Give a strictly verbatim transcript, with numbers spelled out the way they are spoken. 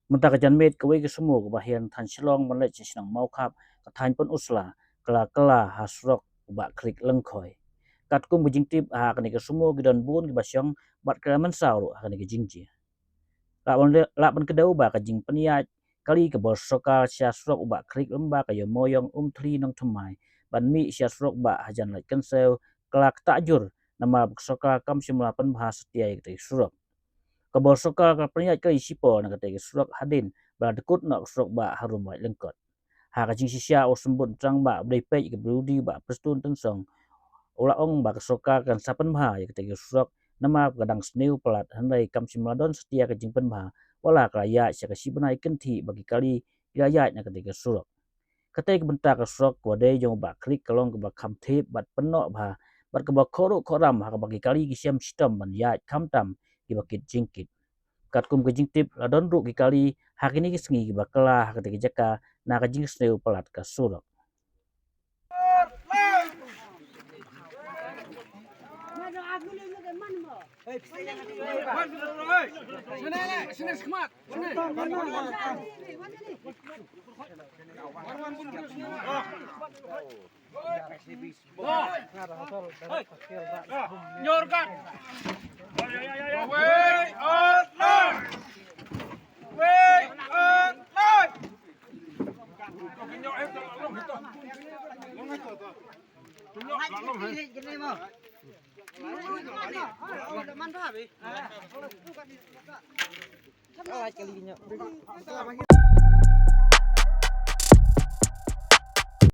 Mynta ka janmiet kawei ka sumo kaba hiar na thaiñ Shillong ban leit sha shnong Mawkhap, ka thaiñ Pynursla, ka la kylla ha surok u Bah Khlieh Lyngkhoi. Katkum ka jingtip, ha kane ka sumo ki don bun kiba shong bad ki la mynsaw ruh ha kane ka jingjia. Lah ban, lah ban kdew ba ka jingpynïaid kali ka bor sorkar sha surok u Bah Khlieh lyngba ka Ïew Mawiong, Umthli, Nongthymmai ban mih sha surok bah hajan Laitkynsew ka la ktah jur namar ba ka sorkar kam shym la pynbha satia ïa katei ka surok. Ka bor sorkar ka la pynïaid kali shipor na katei ka surok hadien ba la dkut noh ka surok bah harum Waitlyngkot. Ha ka jingshisha u Symbud Trangbah ba dei peit ïa ka BWD, Bah Prestone Tynsong, u la ong ba ka sorkar kan sa pynbha ïa katei ka surok namar ba ka dang sniew palat, hynrei kam shym la don satia ka jingpynbha, wat la ka la ïaid sha ka shi bnai kynthih ba ki kali ki la ïaid na katei ka surok. Katei ka bynta ka surok kaba dei jong u Bah Khlieh ka long kaba kham thep bad pynnoh bha, bad kaba khohruh khohram ha kaba ki kali ki shem shitom ban ïaid, khamtam kiba kit jingkit. Katkum ka jingtip, la don ruh ki kali ha kine ki sngi kiba kylla ha katei ka jaka na ka jingsniew palat ka surok.